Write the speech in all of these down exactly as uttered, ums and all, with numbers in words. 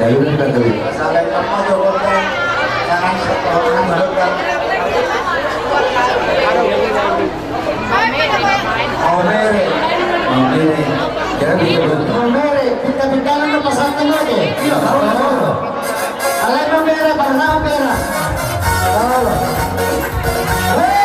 Ayo, kita dulu. Sampai ketemu, Jokowi. Jangan sekolah, Jokowi. Mau mere. Mau mere. Jadi, mau mere. Pinta-pinta lu pasang tengok, ya? Iya, tahu, tahu. Alai mau mere, baru tahu mere. Tahu. Hei!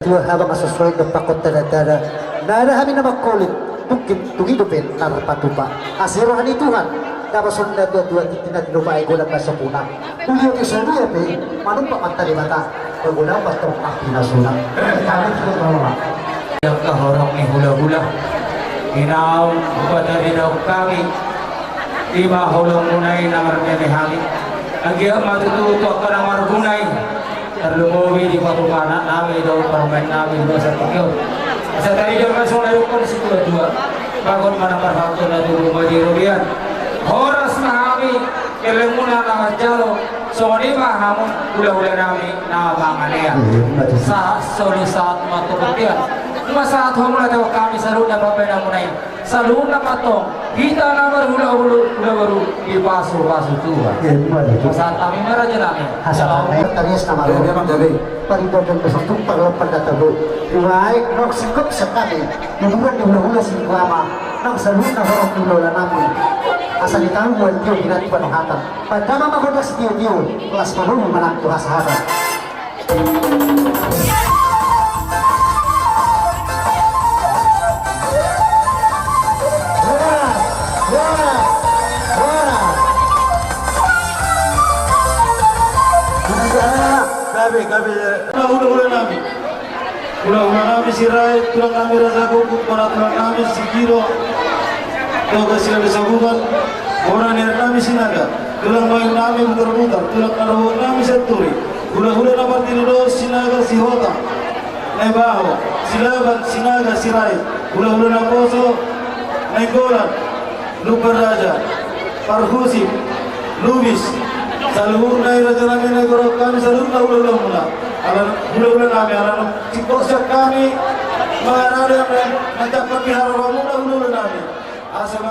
Tua habang asa sosoin dohot pangkontadantana, ndada hami na mangkolit, mungkin tung i dope na tarpatupa. Asi roha ni Tuhan, na pasonda tuatua tintin na tinupa i godang na sopuna. Uli oke sadia pe manumpak mata Debata, pagodang mantong api na suna. Kami tidak bawa. Angka horong ni hulahula, inang, upa tadi daun kami. Ima holongmuna i na marnene hami. Anggiat ma tutu tu angka na marguna i. Tarlumobi di parumaennami dohot parumaennami di bagasan tingki on. Asa taida ma songon na nidok ni situatua: Bagot ma na parhata na tubu ma di robean. Horas ma hami, gellengmuna na manjalo, songon i ma hamu hulahulanami na mangalean. Sahat solu sahat ma tu bontean. Ima sahat hamu na tio hami saluhutna pambahenanmuna i. Saluhutna ma antong hita na marhulahula, hulaboru, dipasupasu Tuhan. Ima tutu. Sahat hami ma rajanami. Asa hami tarias na malo. Gabe, gabe. Parindahan dosa tumpah lompan na tabo. Ima aek naung singkop sian hami, hiburan ni hulahula singkoama, nang saluhutna horong ni hulahulanami. Asa ditahu buat tio di natu panohatan. Pandama ma gondang sitiotio, las manomu manang tu hasahatan. Gabe, gabe. Hulahulanami, hulahulanami Sirait, tulangnami Raja Guguk, bona tulangnami Sigiro, Toga Siabe Sabungan, bona ni arinami Sinaga, tulang maennami Butarbutar, tulang na rohongnami Sianturi, hulahula na martinodohon Sinaga Sihotang, Naibaho, Silaban, Sinaga, Sirait, hulahula naposo Nainggolan, Lumban Raja, Parhusip, Lubis, saluhutna i rajanami na gorahon hami, saluhutna hulahulamuna. Ala hulahulanami, ala naung singkop sian hami mangarade, manjampan biharamuna hulahulanami. Asa